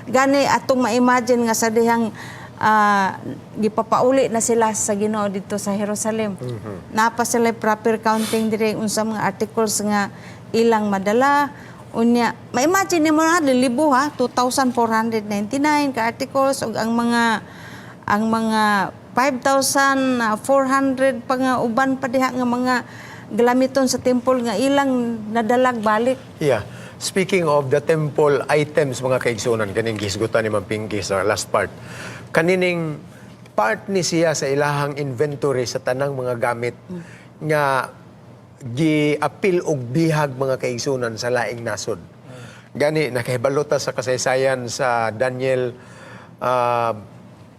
Gani atong ma-imagine nga sa dihang gipapauli na sila sa Ginoo dito sa Jerusalem. Napa sila proper counting dire unsa mga articles nga ilang madala. Unya, ma-imagine nimo na libo ha, 2,499 ka articles ug ang mga 5,400 pa nga uban pa diha nga mga galamiton sa temple nga ilang nadalag balik. Yeah. Speaking of the temple items, mga kaigsunan, kaning gisgutan ni Ma'am Pinky sa last part. Kanining part ni siya sa ilahang inventory sa tanang mga gamit nga giapil og bihag, mga kaigsunan, sa laing nasod. Gani nakahibalo ta sa kasaysayan sa Daniel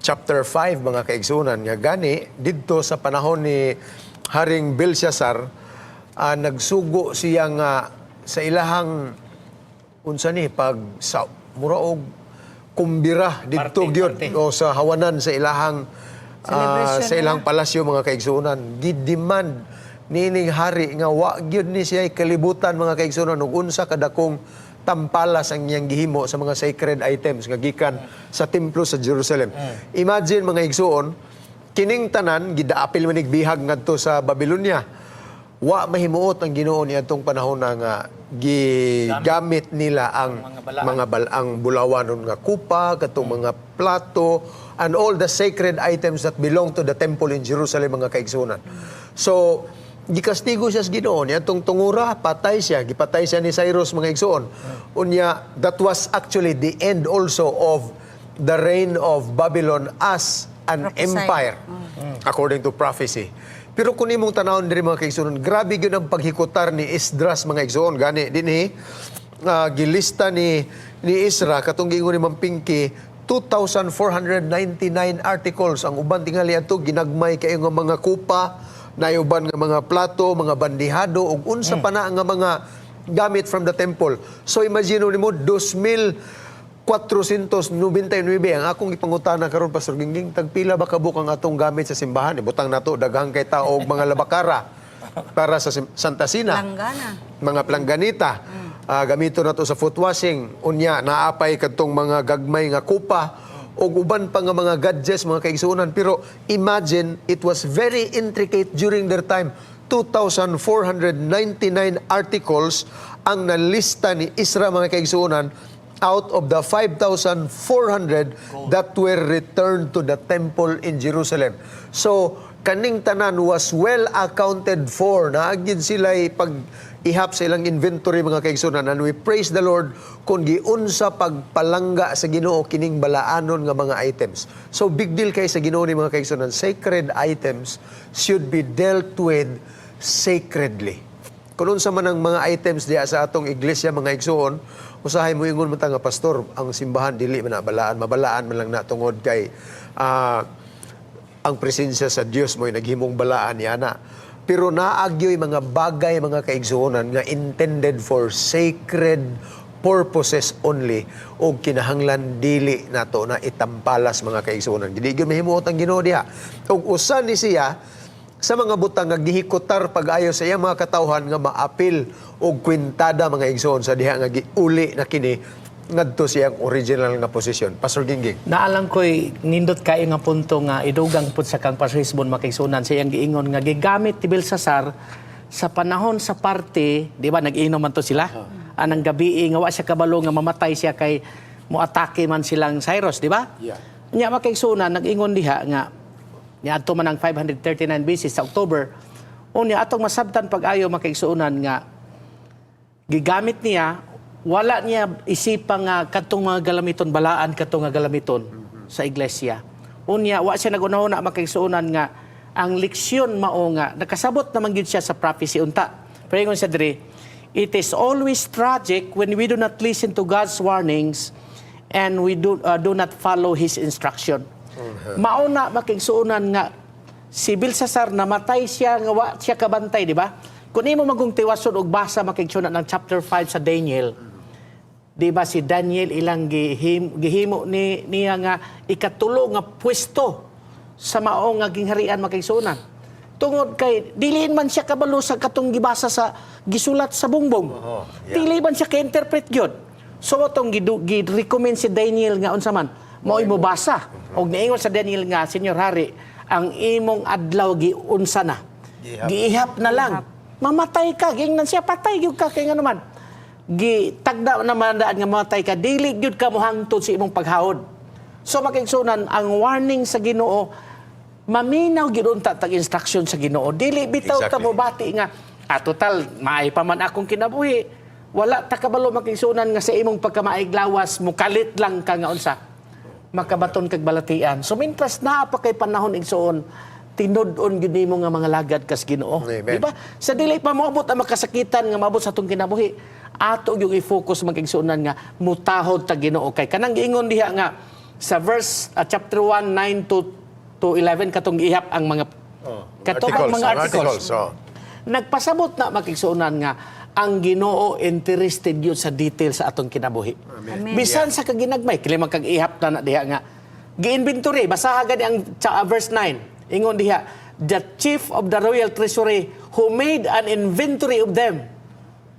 chapter 5, mga kaigsunan, nga gani didto sa panahon ni Haring Belshazzar, nagsugo siya nga sa ilahang unsa ni pag sa mura og kumbira didto Parte, gyud parte. o sa hawanan sa ilahang Celebration sa ilang palasyo, mga kaigsuonan, gidemand niining hari nga wa gyud ni siya kalibutan, mga kaigsuonan, ug unsa kadakong tampalas ang iyang gihimo sa mga sacred items nga gikan sa templo sa Jerusalem. Imagine, mga igsuon, kining tanan gidaapil man bihag ngadto sa Babylonia. Wa mahimuot ang Ginoo niadtong panahon na nga gigamit nila ang Mga balaan. Mga ang bulawanon nga kupa, katong mga plato, and all the sacred items that belong to the temple in Jerusalem, mga kaigsunan. So, gikastigo siya sa Ginoo niya tong tungura, patay siya, gipatay siya ni Cyrus, mga igsuon. Unya, that was actually the end also of the reign of Babylon as an Prophesied. Empire according to prophecy. Pero kung imong tanawon diri, mga kaigsuonan, grabe gyud ang paghikutar ni Esdras, mga igsuon. Gani dinhi gilista ni Ezra katong giingon ni Ma'am Pinky, 2,499 articles. Ang uban tingali adto ginagmay kayo nga mga kupa, naay uban nga mga plato, mga bandihado ug unsa pa na nga mga gamit from the temple. So imagine nimo, 2,499. Ang akong ipangutana karon, Pastor Gingging, tagpila ba kabuk ang atong gamit sa simbahan? Ibutang nato daghang kay tao og mga labakara para sa Santa Cena, Langgana. Mga plangganita. Gamito nato sa foot washing. Unya, naapay kadtong mga gagmay nga kupa ug uban pa nga mga gadgets, mga kaigsuonan. Pero imagine, it was very intricate during their time. 2,499 articles ang nalista ni Ezra, mga kaigsuonan, out of the 5,400 that were returned to the temple in Jerusalem. So, kaning tanan was well accounted for. Naagid sila pag ihap sa ilang inventory, mga kaigsunan, and we praise the Lord kung giunsa pagpalangga sa Ginoo kining balaanon nga mga items. So big deal kay sa Ginoo ni, mga kaigsunan. Sacred items should be dealt with sacredly. Kung unsa man ang mga items diya sa atong iglesia, mga igsuon, usahay mo ingon man ta nga, "Pastor, ang simbahan dili man na balaan, mabalaan man lang na tungod kay ang presensya sa Dios mo'y naghimong balaan niana." Pero naagyo'y mga bagay, mga kaigsuonan, nga intended for sacred purposes only o kinahanglan dili nato na itampalas, mga kaigsuonan. Dili gyud mahimuot ang Ginoo diha. Ug usa ni siya sa mga butang nga gihikutar pag-ayo sa iyang mga katawhan nga maapil og kwintada, mga igsoon, sa diha nga giuli na kini ngadto siyang original nga posisyon. Pastor Gingging. Naalang ko'y nindot kayo nga punto nga idugang pud sa kang Pastor Hisbon, makaigsunan, sa iyang giingon nga gigamit ni Belsasar sa panahon sa party, di ba nag-inom man to sila? Anang gabi nga wa siya kabalo nga mamatay siya kay moatake man silang Cyrus, di ba? Yeah. Nya, makaigsunan, nag-ingon diha nga niadto man ang 539 BC sa October. Unya atong masabtan pag-ayo, makaigsuonan, nga gigamit niya, wala niya isipa nga kadtong mga galamiton balaan, kadtong nga galamiton sa iglesia. Unya wa siya nagunahuna, makaigsuonan, nga ang leksyon mao nga nakasabot naman gyud siya sa prophecy unta. Pero ingon siya diri, "It is always tragic when we do not listen to God's warnings and we do not follow His instruction." Mao na, makaigsuonan, nga si Belsasar namatay siya nga wa siya kabantay, di ba? Kung imo magong tiwason og basa, makaigsuonan, ng chapter 5 sa Daniel, di ba si Daniel ilang gihimo ni niya nga ikatulo nga pwesto sa mao nga gingharian, makaigsuonan? Tungod kay diliin man siya kabalo sa katong gibasa sa gisulat sa bungbong. Dili man siya ka-interpret gyud. So atong gi-recommend si Daniel nga unsa man, mao'y mobasa. Og niingon sa Daniel nga, "Senyor Hari, ang imong adlaw giunsa na." Gihap. Giihap na lang. Mamatay ka, giingnan siya, patay gyud ka kay ngano man. Gitagda naman daan nga mamatay ka, dili gyud ka mohangtod sa imong paghahod. So makigsunan ang warning sa Ginoo, maminaw gyud unta tag instruction sa Ginoo. Dili bitaw ta mobati nga, "Ah, total maay pa man akong kinabuhi." Wala ta kabalo, makigsunan, nga sa imong pagkamaig lawas mukalit lang ka nga unsa makabaton kag balatian. So mintras naa pa kay panahon, igsoon, tinud-on gyud nimo nga mga lagad kas Ginoo. Amen. Di ba? Sa dili pa moabot ang makasakitan nga maabot sa atong kinabuhi, ato yung i-focus, magigsuonan, nga mutahod ta Ginoo kay kanang giingon diha nga sa verse chapter 1 9 to 11, katong gihap ang mga katong Articles, mga ang articles. Articles, oh. Nagpasabot na, makigsuonan, nga ang Ginoo interested yun sa detail sa atong kinabuhi. Amen. Bisan sa kaginagmay, kili man kag ihap na na diha nga gi-inventory, basaha gani ang verse 9. Ingon diha, "The chief of the royal treasury who made an inventory of them."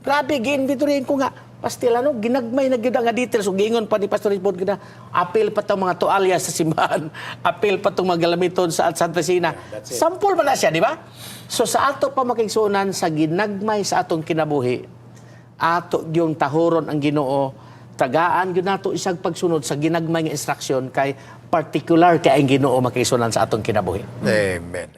Grabe, gi-inventory ko nga. Pastil, ano, ginagmay na gyud ang nga details. Ug giingon pa ni Pastor Richmond gina, apil pa tong mga tualya sa simbahan, apil pa tong mga galamiton sa Santa Cena. Sample man na siya, di ba? So sa ato pa, makigsuonan, sa ginagmay sa atong kinabuhi, ato yung tahuron ang Ginoo, tagaan gyud nato isang pagsunod sa ginagmay nga instruction kay particular kay ang Ginoo, makigsuonan, sa atong kinabuhi. Amen.